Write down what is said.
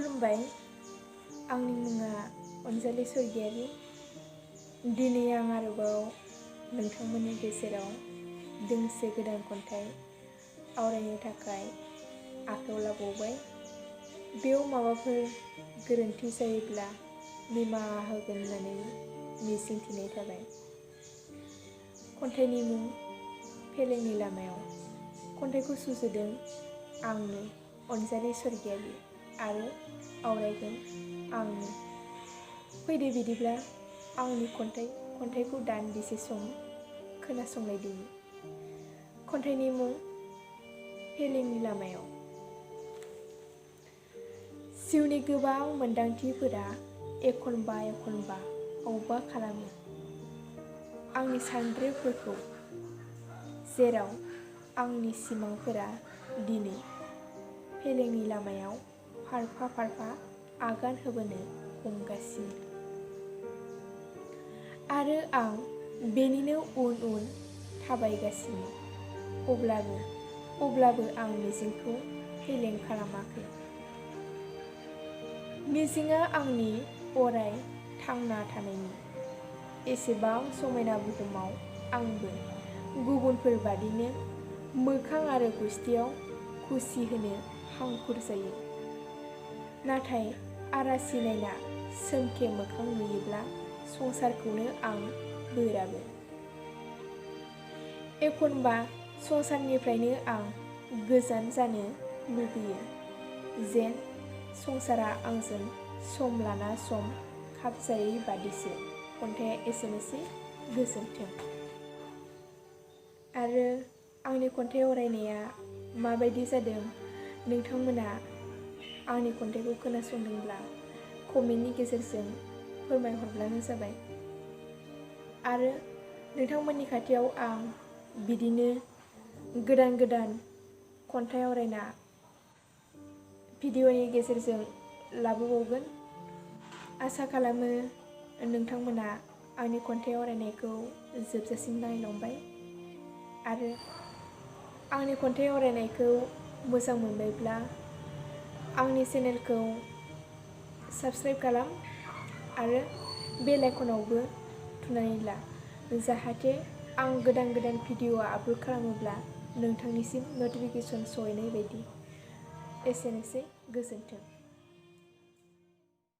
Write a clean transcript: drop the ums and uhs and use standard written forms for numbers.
खुलुमबाय, आंनि मुङा अनजालि स्वर्गियारी। दिनै आं आरोबाव नोंथांमोननि गेजेराव दोंसे गोदान खन्थाइ आवरायनो थाखाय आखायाव लाबावबाय। बेयाव माबाफोर गोरोन्थि जायोब्ला निमाहा होगोन होननानै मिजिंथिनाय थाबाय। खन्थाइनि मुं फेलेंनि लामायाव। खन्थाइखौ सुजुदों आंनो अनजालि स्वर्गियारी आरो आवरायगोन आंनो। फैदो बिदिब्ला आंनि खन्थाइखौ दान्दिसे सम खोनासंलायदिनि। खन्थाइनि मुं फेलेंनि लामायाव। जिउनि गोबां मोन्दांथिफोरा एखनबा अबा खालामो आंनि सानब्रेफोरखौ, जेराव आंनि सिमांफोरा दिनै फेलेंनि लामायाव फारफा आगान होबोनो हमगासिनो। आरो आं बेनिनो उन थाबायगासिनो। अब्लाबो आं मिजिंखौ फेलें खालामाखै। मिजिंआ आंनि अराय थांना थानायनि। एसेबां समायना बुहुमाव आंबो गुबुनफोर बादिनो मोखां आरो गुस्थियाव खुसि होनो हांखुर जायो। नाथाय आरासि नायना सोमखे मोखां नुयोब्ला संसारखौनो आं बोराबो। एखनबा संसारनिफ्रायनो आं गोजान जानो लुबैयो, जेन संसारा आंजों सम लाना सम खाबजायै बादिसो। खन्थाइया एसेनोसै, गोजोन्थों। आरो आंनि खन्थाइ आवरायनाया माबायदि जादों नोंथांमोना आंनि खन्थाइखौ खोनासंदोंब्ला कमेन्टनि गेजेरजों फोरमायहरब्लानो जाबाय। आरो नोंथांमोननि खाथियाव आं बिदिनो गोदान खन्थाइ आवरायना भिडिअनि गेजेरजों लाबोबावगोन। आसा खालामो नोंथांमोना आंनि खन्थाइ आवरायनायखौ जोबजासिम नायलांबाय आरो आंनि खन्थाइ आवरायनायखौ मोजां मोनबायब्ला आंनि चेनेलखौ साबस्क्राइब खालाम आरो बेल आइकनावबो थुनानै ला, जाहाथे आं गोदान भिडिअ आपल'ड खालामोब्ला नोंथांनिसिम नटिफिकेसन सहैनाय बायदि। एसेनोसै, गोजोन्थों।